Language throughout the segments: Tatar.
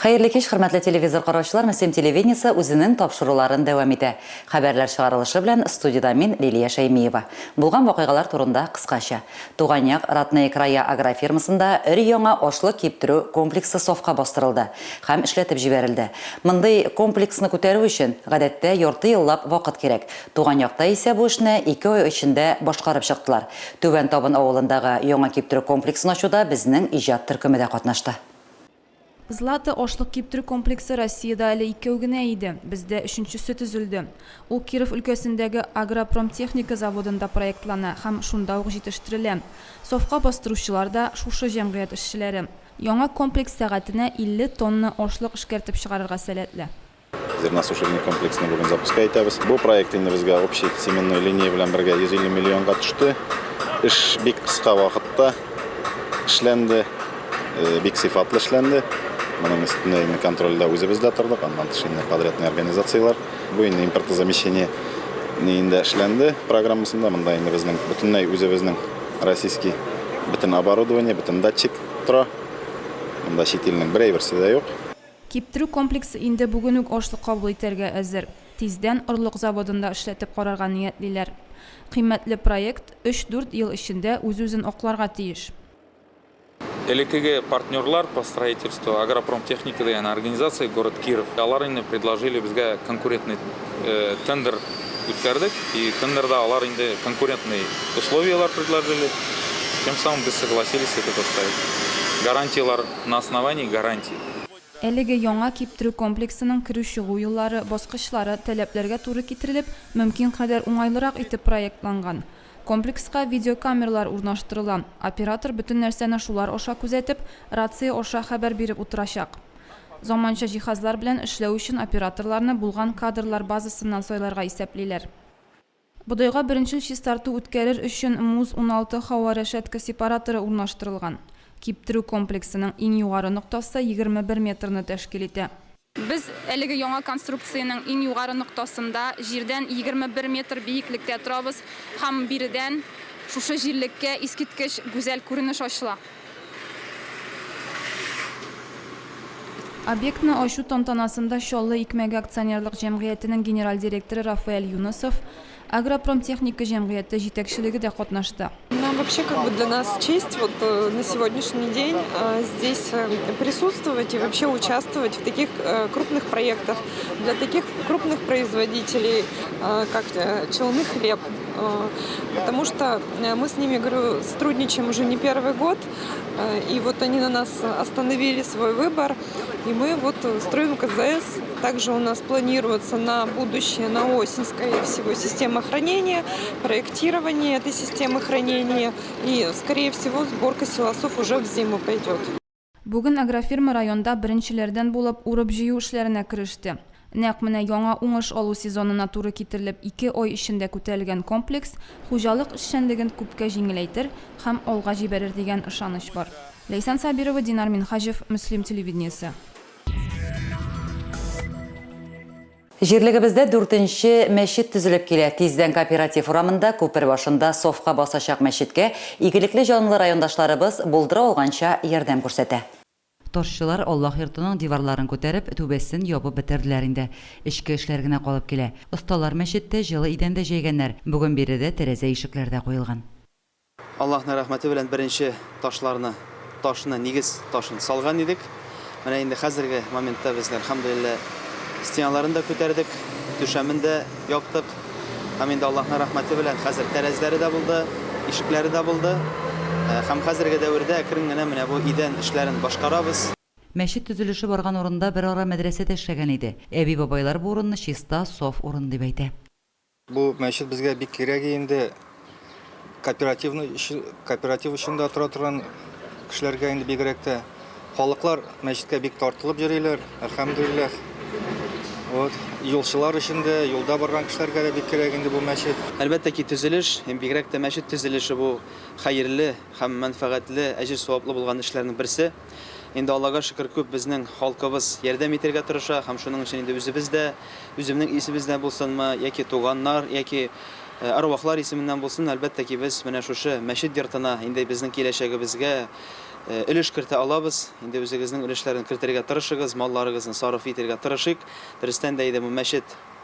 Хәерле кич, хөрмәтле телевизор караучылар, Мөслим телевидениесе үзенең тапшыруларын дәвам итә. Хәбәрләр чыгарылышы белән студиядә мин, Лилия Шәймиева. Булган вакыйгалар турында кыскача. Туган як Родные края агрофирмасында өр-яңа ашлык киптерү комплексы сафка бастырылды һәм эшләтеп җибәрелде. Мондый комплексны күтәрү өчен, гадәттә, ярты еллап вакыт кирәк. Туган якта исә бу эшне ике ай эчендә башкарып чыктылар. Түбән Табын авылындагы яңа киптерү комплексын ачуда безнең иҗат төркеме дә катнашты. Злата ашлык киптерү комплексы Россиядә әле икәү генә иде, бездә өченчесе төзелде. Ул Киров өлкәсендәге Агропромтехника заводында проектлана һәм шунда ук җитештерелә. Сафка бастыручылар да, шушы җәмгыять эшчеләре. Яңа комплекс сәгатенә 50 тонна ашлык эшкәртеп чыгарырга сәләтле. Зерносушильный комплексны бүген запуска итәбез. Бу проект инде безгә общий семенной линия белән бергә 150 миллионга төште. Эш бик кыска вакытта эшләнде, э, бик сыйфатлы эшләнде. Моның өстендә инде контрольдә үзебез дә тордык, аннан тыш инде подрядный организацияләр. Бу инде импортозамещение инде эшләнде программасында. Монда инде безнең бөтенләй үзебезнең российский бөтен оборудование, бөтен датчик тора. Монда чит илнең бер әйберсе дә юк. Киптерү комплексы инде бүген үк ашлык кабул итәргә әзер. Тиздән орлык заводын да эшләтеп карарга ниятлиләр. Кыйммәтле проект өч-дүрт ел эчендә үз-үзен акларга тиеш. Элеккеге партнерлар по строительству Агропромтехника дигән организация, город Киров, алар инде предложили безгә конкурентный тендер үткәрдек, и тендерда алар инде конкурентный условияләр предложили, тем самым без согласились это поставить. Гарантияләр на основании гарантий. Әлеге яңа киптерү комплексының керү-чыгу юллары, баскычлары, таләпләргә туры китерелеп, мөмкин кадәр уңайлырак итеп проектланган. Комплекска видеокамералар урнаштырыла, оператор бөтен нәрсәне шулар аша күзәтеп, рация аша хәбәр биреп утырачак. Заманча җиһазлар белән эшләү өчен операторларны булган кадрлар базасыннан сайларга исәплиләр. Бодайга беренчел чистарту үткәрер өчен Муз 16 һава рәшәткә сепараторы урнаштырылган. Киптерү комплексының иң югары ноктасы 21 метрны тәшкил итә. Без әлеге яңа конструкциянең иң югары ноктасында, җирдән 21 метр биеклектә торабыз һәм биредән шушы җирлеккә искиткеч гүзәл күренеш ачыла. Объектны ачу тантанасында Чаллы икмәге акционерлык җәмгыятенең генераль директоры Рафаэль Юнысов, Агропромтехника җәмгыяте җитәкчелеге дә катнашты. Нам вообще как бы для нас честь вот э, на сегодняшний день э, здесь э, присутствовать и вообще участвовать в таких крупных проектах для таких крупных производителей, как Челны хлеб, потому что мы с ними, говорю, сотрудничаем уже не первый год, и вот они на нас остановили свой выбор, и мы вот строим КЗС. Также у нас планируется на будущее, на осень, скорее всего, система хранения, проектирование этой системы хранения и, скорее всего, сборка силосов уже в зиму пойдет. Бүген агрофирма районда беренчеләрдән булып урып-җыю эшләренә кереште. Нәкъ менә яңа уңыш алу сезонына туры китерелеп ике ай эчендә күтәрелгән комплекс хуҗалык эшчәнлеген күпкә җиңеләйтер һәм алга җибәрер дигән ышаныч бар. Ләйсән Сабирова, Динар Минһаҗев, Мөслим телевидениесе. Җирлегебездә дүртенче мәчет төзелеп килә. Тиздән Кооператив урамында, күпер башында сафка басачак мәчеткә игелекле җанлы райондашларыбыз булдыра алганча ярдәм күрсәтә. Ташчылар Аллаһ йортының диварларын күтәреп, түбәсен ябып бетерделәр инде. Эчке эшләр генә калып килә. Осталар мәчеттә җылы идән дә җәйгәннәр. Бүген биредә тәрәзә-ишекләр дә куелган. Аллаһның рәхмәте белән беренче ташларны, ташны, нигез ташын салган идек. Менә инде хәзерге моментта без, әлхәмдүлилләһ, стеналарын да күтәрдек, түшәмен дә яптык. Һәм инде Аллаһның рәхмәте белән хәзер тәрәзләре дә булды, ишекләре дә булды. Һәм хәзерге дәвердә әкрен генә менә бу идән эшләрен башкарабыз. Мәчет төзелеше барган урында берара мәдрәсә дә эшләгән иде. Әби-бабайлар бу урынны чиста, саф урын дип әйтә. Бу мәчет безгә бик кирәк инде. Кооперативный кооператив өчен дә тора торган кешеләргә инде бигрәк тә. Халыклар мәчеткә бик тартылып йөриләр, әлхәмдүлилләһ. Вот, юлчылар өчен дә, юлда барган кешеләргә дә бик кирәк инде бу мәчет. Әлбәттә ки, төзелеш, бигрәк тә мәчет төзелеше бу хәерле һәм мәнфәгатьле, әҗер-саваплы булган эшләрнең берсе. Инде Аллага шөкер, күп безнең халкыбыз ярдәм итәргә тырыша һәм шуның өчен инде үзебез дә, үземнең исебездән булсынмы, яки туганнар, яки әрвахлар исеменнән булсын, әлбәттә ки, без менә шушы мәчет йортына, инде безнең киләчәгебезгә, Өлеш кертә алабыз. Инде үзегезнең өлешләрен кертергә тырышыгыз, малларыгызны сарыф итергә тырышыйк. Дөрестән дә иде бу мәчет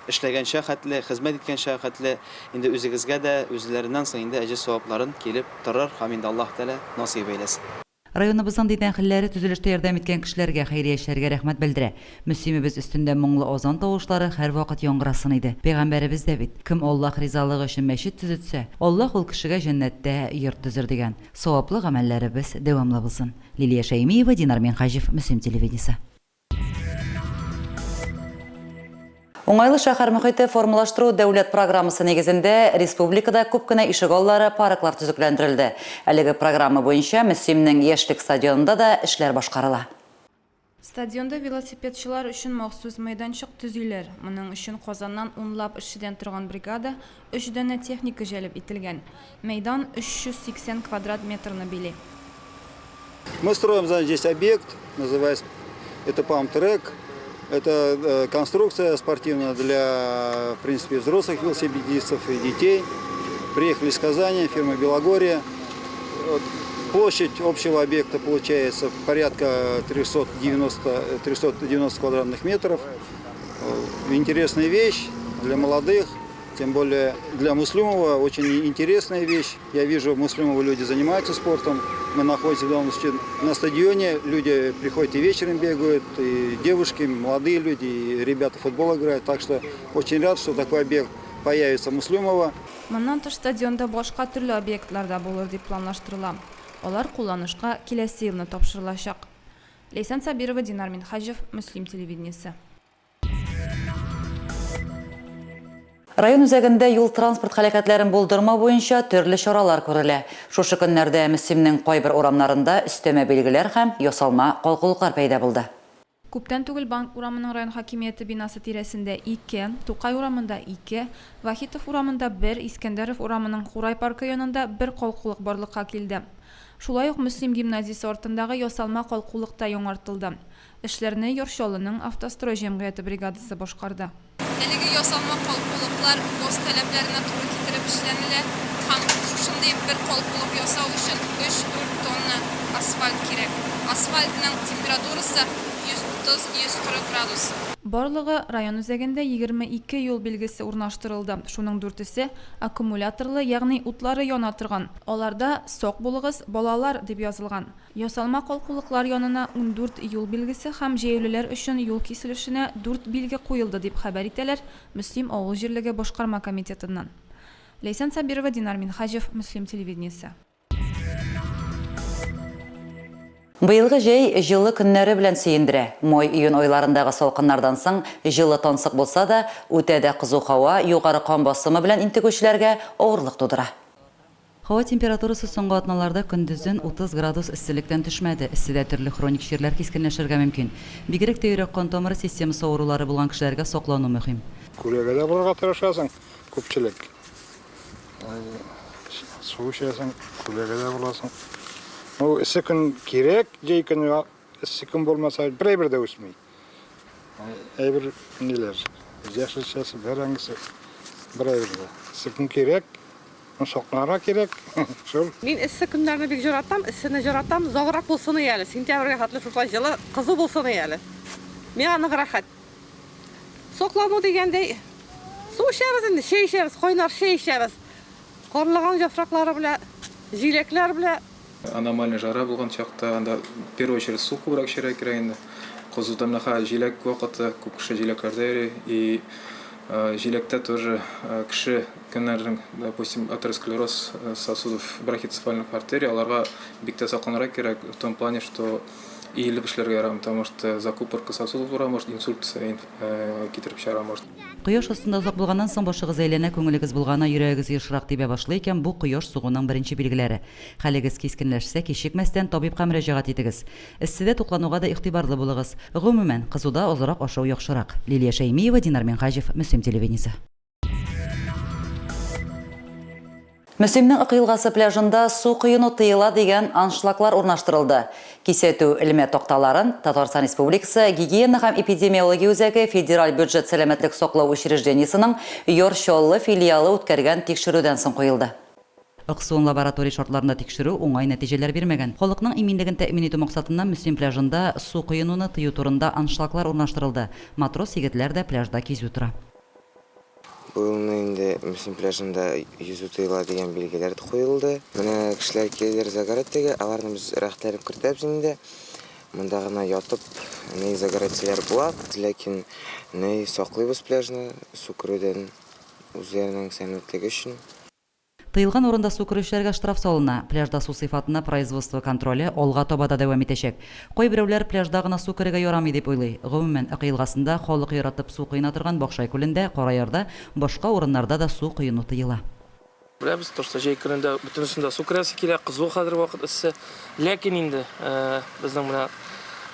эшләгәнчә хәтле, хезмәт иткәнчә хәтле инде үзегезгә дә үзләреннән соң инде әҗер-савапларын килеп торыр һәм инде Аллаһ Тәгалә насыйп әйләсен. Районыбызның дин әһелләре төзелештә ярдәм иткән кешеләргә, хәйриячеләргә рәхмәт белдерә. Мөслимебез өстендә моңлы азан тавышлары һәрвакыт яңгырасын иде. Пәйгамбәребез дә бит, Кем Аллаһ ризалыгы өчен мәчет төзетсә, Аллаһ ул кешегә җәннәттә йорт төзер, дигән. Саваплы гамәлләребез дәвамлы булсын. Лилия Шәймиева, Динар Минһаҗев, Мөслим телевидениесе. Уңайлы шәһәр мохите формалаштыру дәүләт программасы нигезендә республикада күп кенә ишегаллары, парклар төзекләндерелде. Әлеге программа буенча Мөслимнең Яшьлек стадионында да эшләр башкарыла. Стадионда велосипедчылар өчен махсус мәйданчык төзиләр. Моның өчен Казаннан унлап эшчедән торган бригада, өч данә техника җәлеп ителгән. Мәйдан 380 квадрат метрны били. Мы строим здесь объект, называется это памп-трек. Это э, конструкция спортивная для, в принципе, взрослых велосипедистов и детей. Приехали из Казани, фирма «Белогорье». Вот. Площадь общего объекта получается порядка 390, 390 квадратных метров. Э, интересная вещь для молодых, тем более для Муслюмова очень интересная вещь. Я вижу, Муслюмова люди занимаются спортом. Мы находимся в данном случае на стадионе. Люди приходят и вечером бегают, и девушки, молодые люди, и ребята в футбол играют. Так что очень рад, что такой объект появится в Муслюмово. Моннан тыш стадионда башка төрле объектлар да булыр дип планлаштырыла. Алар кулланышка киләсе елны тапшырылачак. Ләйсән Сабирова, Динар Минһаҗев, Мөслим телевидениесе. Район үзәгендә юл-транспорт һәлакәтләрен булдырмау буенча төрле чаралар күрелә. Шушы көннәрдә Мөслимнең кайбер урамнарында өстәмә билгеләр һәм ясалма калкулыклар пәйда булды. Күптән түгел Банк урамының район хакимияте бинасы тирәсендә, ике, Тукай урамында, ике, Вахитов урамында, бер, Искәндәров урамының Курай паркы янында бер калкулык барлыкка килде. Шулай ук Мөслим гимназиясе артындагы ясалма калкулык та яңартылды. Эшләрне Яр Чаллының Автострой җәмгыяте бригадасы башкарды. Әлеге ясалма калкулыклар ГОСТ таләпләренә туры китереп эшләнелә һәм шушындый бер калкулык ясау өчен өч-дүрт тонна асфальт кирәк. Асфальтның температурасы 130-140 градус. Барлыгы район үзәгендә 22 юл билгесе урнаштырылды, шуның дүртесе, аккумуляторлы, ягъни утлары яна торган. Аларда Сак булыгыз, балалар! дип язылган. Ясалма калкулыклар янына 14 юл билгесе һәм җәяүлеләр өчен юл киселешенә дүрт билге куелды, дип хәбәр итәләр Мөслим авыл җирлеге башкарма комитетыннан. Ләйсән Сабирова, Динар Минһаҗев, Мөслим телевидениесе. Быелгы җәй җылы көннәре белән сөендерә. Май-июнь айларындагы салкыннардан соң җылы тансык булса да, үтә дә кызу һава югары кан басымы белән интегүчеләргә авырлык тудыра. Һава температурасы соңгы атналарда көндезен 30 градус эсселектән төшмәде. Эсседә төрле хроник чирләр кискенләшергә мөмкин. Бигрәк тә йөрәк-кан тамыры системасы авырулары булган кешеләргә саклану мөһим. Күләгәдә булырга тырышасың, күпчелек. Су эчәсең, күләгәдә буласың. Ну, эссе көн кирәк, җәй көне эссе көн булмаса, бер әйбер дә үсми. Әйбер ниләр, яшелчәсе, бәрәңгесе, бер әйбер дә. Эссе көн кирәк, сакланырга кирәк, шул. Мин эссе көннәрне бик җоратам, эссене җоратам, озаграк булсын и әле, сентябрьгә хәтле шушылай җылы, кызу булсын и әле. Миңа нык рәхәт. Соклану дигәндәй, су эчәбез инде, чәй эчәбез, кайнар чәй эчәбез. Карлыган яфраклары белән, җиләкләр белән. Аномальный жара булган чакта анда в первую очередь су күбрәк эчәргә кирәк инде. Кызуда менә хәзер җиләк вакыты, күп кеше җиләкләрдә йөри. И җиләктә тоже кеше кемнәрнең, допустим, атеросклероз сосудов брахицефальных артерий, аларга бик тә сакланырга кирәк в том плане, что иелеп эшләргә ярамый, потому что закупорка сосудов була, может инсульт китереп чыгара может. Кояш астында озак булганнан соң башыгыз әйләнә, күңелегез болгана, йөрәгегез ешрак тибә башлый икән, бу кояш сугуның беренче билгеләре. Хәлегез кискенләшсә, кичекмәстән табибка мөрәҗәгать итегез. Эсседә туклануга да игътибарлы булыгыз. Гомумән, кызуда азрак ашау яхшырак. Лилия Шәймиева, Динар Минһаҗев, Мөслим телевидениесе. Мөслимнең Ык елгасы пляжында су коену тыела дигән аншлаглар урнаштырылды. Кисәтү элмә такталарын Татарстан Республикасы Гигиена һәм эпидемиология үзәге федераль бюджет сәламәтлек саклау учреждениесенең Яр Чаллы филиалы үткәргән тикшерүдән соң куелды. Ык суын лаборатория шартларында тикшерү уңай нәтиҗәләр бирмәгән. Халыкның иминлеген тәэмин итү максатыннан Мөслим пляжында су коенуны тыю турында аншлаглар урнаштырылды. Матрос егетләр дә пляжда кизү тора. Бу елны инде Мөслим пляжында йөзү тыела дигән билгеләр куелды. Менә кешеләр киләләр загорать итәргә, аларны без рәхәтләнеп кертәбез инде. Монда гына ятып, ни загорать итсәләр була. Ләкин ни саклыйбыз пляжны су керүдән, үзләренең сәламәтлеге өчен. Тыелган урында су керүчеләргә штраф салына. Пляжда су сыйфатына производство контроле алга таба да дәвам итәчәк. Кайберәүләр пляжда гына су керергә ярамый дип уйлый. Гомумән, Ык елгасында, халык яратып су коена торган Бакшай күлендә, Караярда, башка урыннарда да су коену тыела. Беләбез, то что җәй көнендә бөтенесендә су керәсе килә, кызу хәзер вакыт эссе. Ләкин инде безнең менә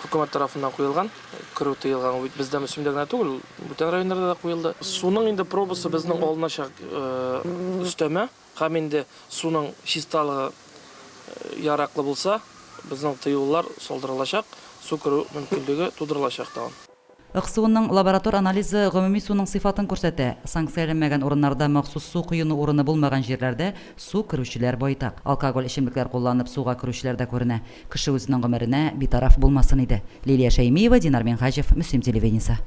хөкүмәт тарафыннан куелган, керү тыелган, ул бит бездә Мөслимдә генә түгел, бүтән районнарда да куелды. Суның инде пробасы безнең алыначак өстәмә һәм инде суның чисталыгы яраклы булса, безнең тыюлар салдырылачак, су керү мөмкинлеге тудырылачак тагын. Ык суының лаборатор анализы гомуми суның сыйфатын күрсәтә. Санкцияләнмәгән урыннарда махсус су коену урыны булмаган җирләрдә су керүчеләр байтак. Алкоголь эчемлекләр кулланып суга керүчеләр дә күренә. Кеше үзенең гомеренә битараф булмасын иде. Лилия Шәймиева, Динар Минһаҗев, Мөслим телевидениесе.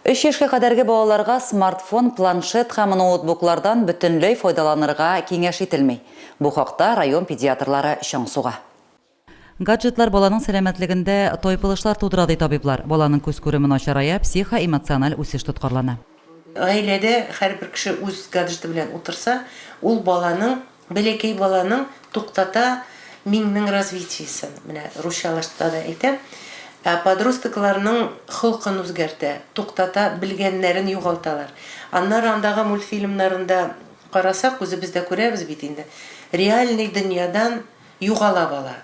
Өч яшькә кадәрге балаларга смартфон, планшет һәм ноутбуклардан бөтенләй файдаланырга киңәш ителми. Бу хакта район педиатрлары чаң суга. Гаджетлар баланың сәламәтлегендә тайпылышлар тудыра, ди табиблар. Баланың күз күреме начарая, психоэмоциональ үсеш тоткарлана. Гаиләдә һәрбер кеше үз гаджеты белән утырса, ул баланың, бәләкәй баланың туктата миңнең развитиесен, менә русчалашта да әйтәм, ә подростокларның холкын үзгәртә, туктата, белгәннәрен югалталар. Аннары андагы мультфильмнарын да карасак, үзебез дә күрәбез бит инде, реальный дөньядан Югала бала.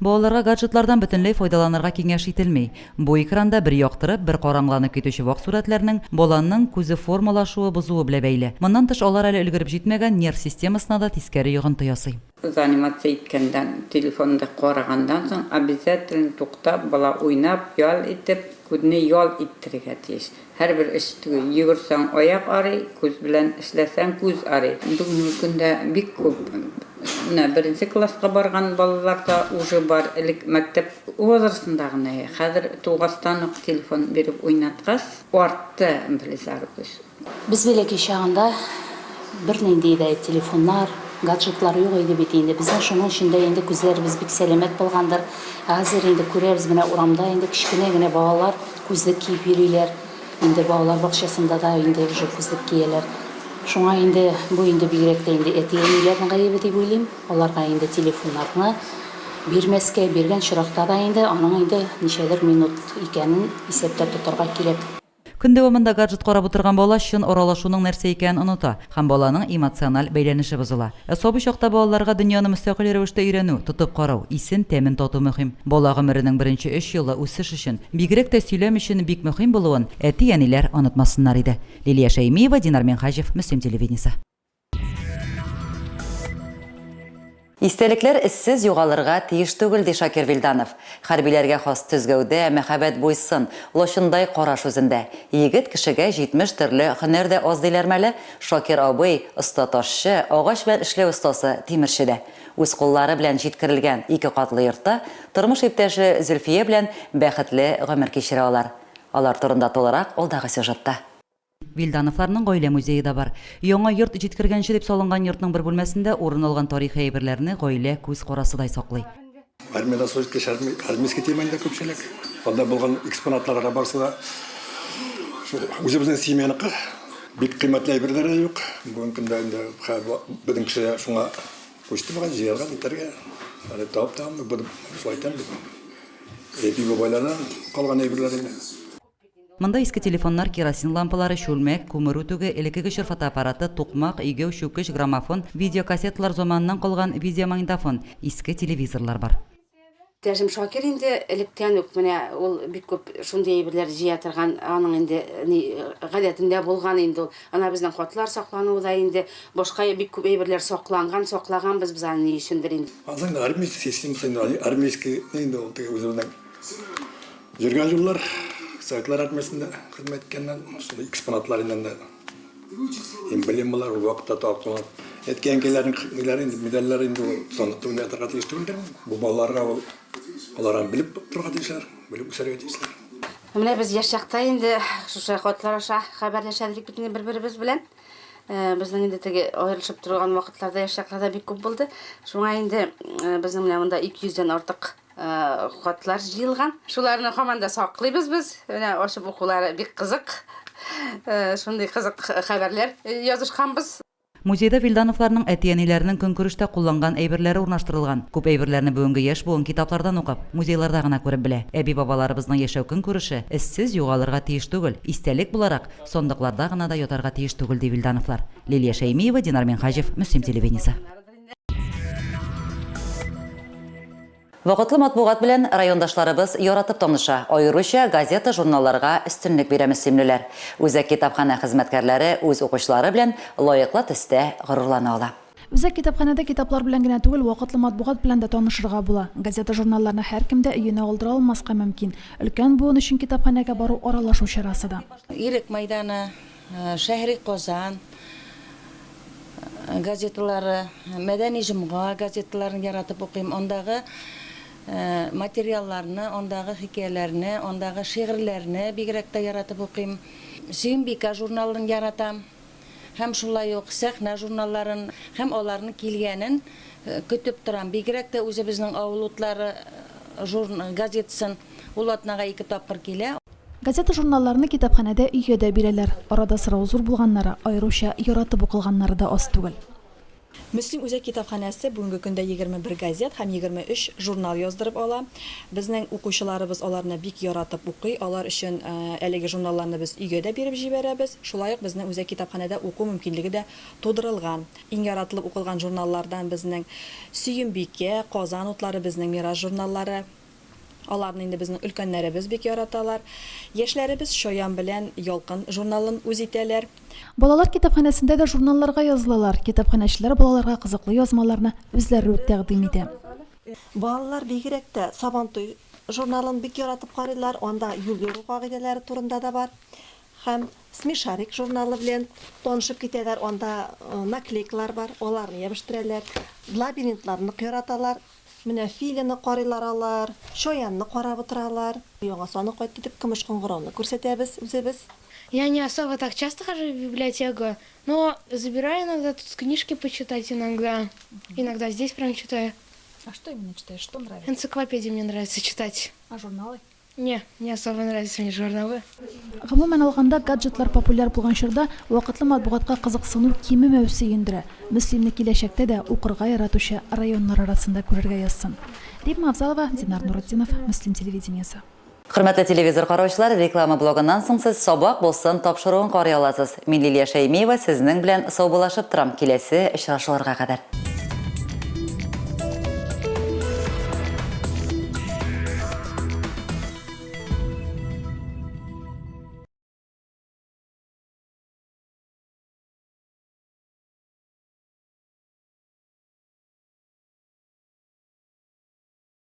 Балаларга гаджетлардан бөтенләй файдаланырга киңәш ителми. Бу экранда бер яктырып, бер караңгыланып китүче вак сурәтләрнең баланың күзе формалашуы бозуы белә бәйле. Моннан тыш, алар әле өлгереп җитмәгән нерв системасына да тискәре йогынты ясый. Заниматься иткәндән, телефонда караганнан соң обязательно туктап, бала уйнап, ял итеп, күзне ял иттерергә тиеш. Һәрбер эш түгел, йөгерсәң аяк арый, күз белән эшләсәң күз арый. Бүгенге көндә бик күп менә беренче класска барган балалар да уже бар, элек мәктәп возрастында гына, хәзер тугастан ук телефон биреп уйнаткач, артты близорукость. Без бәләкәй чагында бернинди дә телефоннар, гаджетлар юк иде бит инде. Безнең шуның өчен дә инде күзләребез бик сәламәт булгандыр. Ә хәзер инде күрәбез, менә урамда инде кечкенә генә балалар күзлек киеп йөриләр. Инде балалар бакчасында да инде уже күзлек кияләр. Шуңа инде бу инде бигрәк тә инде әти-әниләрнең гаебе дип уйлыйм. Аларга инде телефоннарны бирмәскә, биргән очракта да инде аның инде ничәдер минут икәнен исәптә тотарга кирәк. Көн дәвамында гаджет карап утырган бала чын аралашуның нәрсә икәнен оныта һәм баланың эмоциональ бәйләнеше бозыла. Ә сабый чакта балаларга дөньяны мөстәкыйль рәвештә өйрәнү, тотып карау, исен, тәмен тату мөһим. Бала гомеренең беренче өч елы үсеш өчен, бигрәк тә сөйләм өчен бик мөһим булуын әти-әниләр онытмасыннар иде. Лилия Шәймиева, Динар Минһаҗев, Мөслим телевидениесе. Истәлекләр эзсез югалырга тиеш түгел, ди Шакир Вилданов. Хәрбиләргә хас төз гәүдә, мәһабәт буй-сын, лачындай караш үзендә. Егет кешегә 70 төрле һөнәр дә аз диләрме әле? Шакир абый, оста ташчы, агач белән эшләү остасы, тимерче дә. Үз куллары белән җиткерелгән ике катлы йортта тормыш иптәше Зөлфия белән бәхетле гомер кичерә алар. Алар турында тулырак алдагы сюжетта. Вилдановларның гаилә музее да бар. Яңа йорт җиткергәнче дип салынган йортның бер бүлмәсендә урын алган тарихи әйберләрне гаилә күз карасыдай саклый. Армиядә служить иткәч, армейский тема инде күпчелек. Анда булган экспонатлар да барысы да шул үзебезнең семьяныкы. Бик кыйммәтле әйберләр дә юк. Бүгенге көндә инде бөтен кеше дә шуңа күчте бугай, җыярга, нитәргә. Әле табып та алмый, шулай әйтәм бит. Әби бабайлардан калган әйберләр инде. Монда иске телефоннар, керосин лампалары, чүлмәк, күмер үтүге, элеккеге чор фотоаппараты, тукмак, игәү, чүкеч, граммофон, видеокассеталар заманыннан калган видеомагнитофон, иске телевизорлар бар. Иптәшем Шакир инде электән үк менә ул бик күп шундый әйберләр җыя торган, аның инде ни гадәтендә булган инде ул. Ана безнең хатлар саклануы да инде, башка бик күп әйберләр сакланган, саклаганбыз без аны ни өчендер инде. Анысы инде армейский системасы инде, армейский ни инде ул теге үзебезнең Йөргән юллар, Советлар армиясендә хезмәт иткәннән, шул экспонатлар инде анда Эмблемалар ул вакытта тагылган. Әткәй-әнкәйләрнең ниләре инде, медальләре инде ул сандык төбендә ятарга тиеш түгелдер. Бу балаларга ул алар аны белеп торырга тиешләр, белеп үсәргә тиешләр. Менә без яшь чакта инде шушы хатлар аша хәбәрләшә идек бит инде бер-беребез белән. Безнең инде теге аерылышып торган вакытларда, яшь чакларда бик күп булды. Шуңа инде безнең менә монда 200 дән артык хатлар җыелган. Шуларны һаман да саклыйбыз без. Менә ачып укулары бик кызык. Шундый кызык хәбәрләр язышканбыз. Музейда Вилдановларның әти-әниләренең көнкүрештә кулланган әйберләре урнаштырылган. Күп әйберләрне бүгенге яшь буын китаплардан укып, музейларда гына күреп белә. Әби-бабаларыбызның яшәү көнкүреше эзсез югалырга тиеш түгел, истәлек буларак, сандыкларда гына да ятарга тиеш түгел, ди Вилдановлар. Лилия Шәймиева, Динар Минһаҗев, Мөслим телевидениесе. Вакытлы матбугат белән райондашларыбыз яратып таныша, аеруча газета-журналларга өстенлек бирә мөслимлеләр. Үзәк китапханә хезмәткәрләре үз укучылары белән лаеклы төстә горурлана ала. Үзәк китапханәдә китаплар белән генә түгел, вакытлы матбугат белән дә танышырга була. Газета-журналларны һәркем дә өенә алдыра алмаска мөмкин. Өлкән буын өчен китапханәгә бару аралашу чарасы да. Ирек мәйданы, Шәһри Казан газеталары, Мәдәни җомга газеталарын яратып укыйм. Андагы материалларны, андагы хикәяләрне, андагы шигырьләрне бигрәк тә яратып укыйм. Сөембикә журналын яратам. Һәм шулай ук сәхнә журналларын һәм аларның килгәнен көтеп торам. Бигрәк тә үзебезнең Авыл утлары газетасын, ул атнага ике тапкыр килә. Газета-журналларны китапханәдә өйгә дә бирәләр. Арада сорау зур булганнары, аеруча яратып укылганнары да аз түгел. Мөслим үзәк китапханәсе бүгенге көндә 21 газет һәм 23 журнал яздырып ала. Безнең укучыларыбыз аларны бик яратып укый. Алар өчен әлеге журналларны без өйгә дә биреп җибәрәбез. Шулай ук безнең үзәк китапханәдә уку мөмкинлеге дә тудырылган. Иң яратылып укылган журналлардан безнең Сөембикә, Казан утлары, безнең Мирас журналлары. Аларны инде безнең өлкәннәребез бик яраталар. Яшьләребез Чаян белән Ялкын журналын үз итәләр. Балалар китапханәсендә дә журналларга язылалар. Китапханәчеләр балаларга кызыклы язмаларны үзләре үк тәкъдим итә. Балалар бигрәк тә Сабантуй журналын бик яратып карыйлар. Анда юл йөрү кагыйдәләре турында да бар. Һәм Смешарик журналы белән танышып китәләр. Анда наклейкалар бар, аларны ябештерәләр. Лабиринтларны нык яраталар. Менә Филины карыйлар алар, Чаянны карап утыралар. Яңа саны кайтты дип көмеш кыңгырауны күрсәтәбез үзебез. Я не особо так часто хожу в библиотеку, но забираю иногда тут книжки почитать иногда. Иногда здесь прям читаю. А что именно читаешь? Что нравится? Энциклопедии мне нравится читать. А журналы? Не, не особо нравятся мне журналы. Гомумән алганда, гаджетлар популяр булган чорда вакытлы матбугатка кызыксыну кимемәү сөендерә. Мөслимне киләчәктә дә укырга яратучы районнар арасында күрергә язсын. Римма Авзалова, Динар Нуретдинов, Мөслим телевидениесе. Хөрмәтле телевизор караучылар, реклама блогыннан соң сез Сабак булсын тапшыруын карый аласыз. Мин Лилия Шәймиева сезнең белән саубуллашып торам, киләсе очрашуларга кадәр.